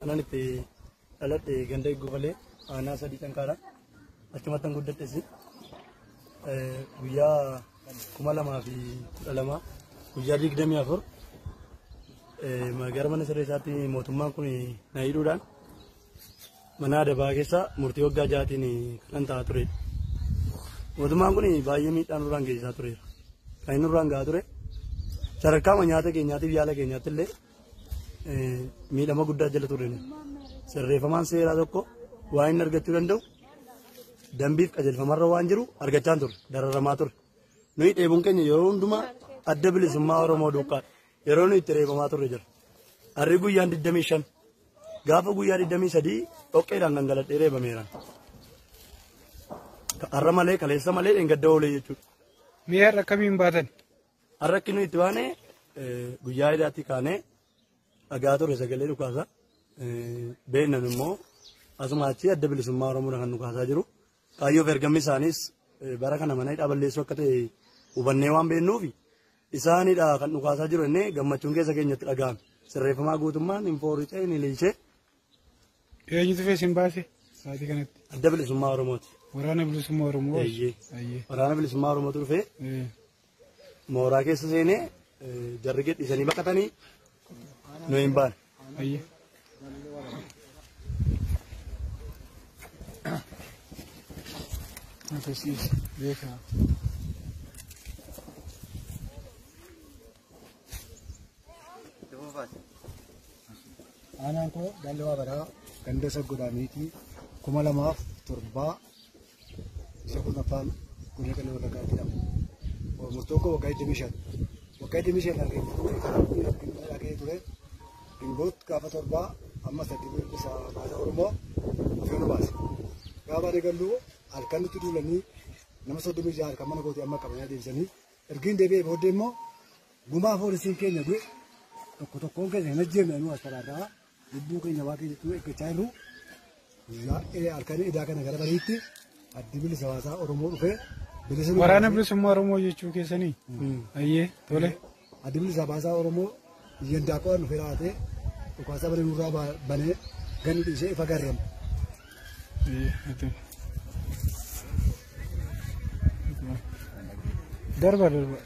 Kanan itti dhaladhe ganda Eeggufalee aanaa sadii Cankaadha. Achumatti an guddadhes guyyaa 2012 guyyaa 24 gara mana sirreessaatti mootummaan kun na hidhuudhaan mana adabaa keessa murtii waggaa 6tiin kanan ta'aa ture. Mootummaan kun baay'ee miidhaa nurraan geessisaa tureera. Kan inni nurraan gahaa ture sadarkaa nyaata keenyaatiif yaala keenyaatti illee miidhama guddaa jala turre. Sirreeffamaan seeraa tokko waa inni argachuu danda'u dambiif qajeelfamarra waan jiru argachaa turre, dararamaa ture. Nuyi dheebuun keenya yeroo hundumaa adda bilisummaa Oromoo duukaadha. Yeroo nuyi itti reebamaa turre jira. Harri guyyaan 25 gaafa guyyaa 23 dhoqqeedhaan gangaladhee reebameera. Har'a malee kaleessa malee dheengadda oolee jechuudha. Mi'a har'a akkamiin baatan? Har'a akki nuyi itti baane guyyaa hidhaatti kaanee dhagaa ture sagalee dhukaasa. Beeknan immoo asuma achi adda bilisummaa Oromoo kan dhukaasaa jiru. Kaayyoof ergamni isaaniis bara kana mana hidhaa balleessuu akka ta'e hubannee waan beeknuufi isaanidha kan dhukaasaa jiru innee gammachuun keessa keenyatti dhaga'ame. Sirreeffamaa guutummaan hin fooricee hin ililchee. Eenyutu fees hin baase sa'aatii kanatti? Adda bilisummaa Oromooti. Waraana bilisummaa Oromoo. Eeyyee. Waraana bilisummaa Oromootu dhufee mooraa keessa seenee jarri gadhiisanii baqatanii nu hin baane. Akkasiis beekaa. Aanaan koo Dalloo Abaraa ganda Saggodaamiitii 2007 isa 10ffaan godina Qellem Wallaggaatti hidhame. Murtoo koo waggaa 25. Waggaa 25 dhagee ture. Gimboot gaafa 7 amma sadii bilisa baasa Oromoo dhufee nu baase. Gaafa eegalluu halkan nutti duulanii nama 36 halkan mana kootii amma qabanii adeemsanii ergiin deebi'ee booddee immoo gumaa poolisiin keenya du'e tokko tokkoon keenya hin ajjeefne nu as falaarraa lubbuu keenya waa keenya eeggachaa jirru guyyaa halkan idaa kana gara bariitti addi bilisa baasaa Oromoo dhufee bilisa nu Waraana bilisummaa Oromoo jechuu keessanii? Ayyee tole. Addi bilisa baasaa Oromoo iyyandaaqoo dhufee raatee dhukaasa banee nurraa banee gannu dhiisee ifa garreema. Darba darba.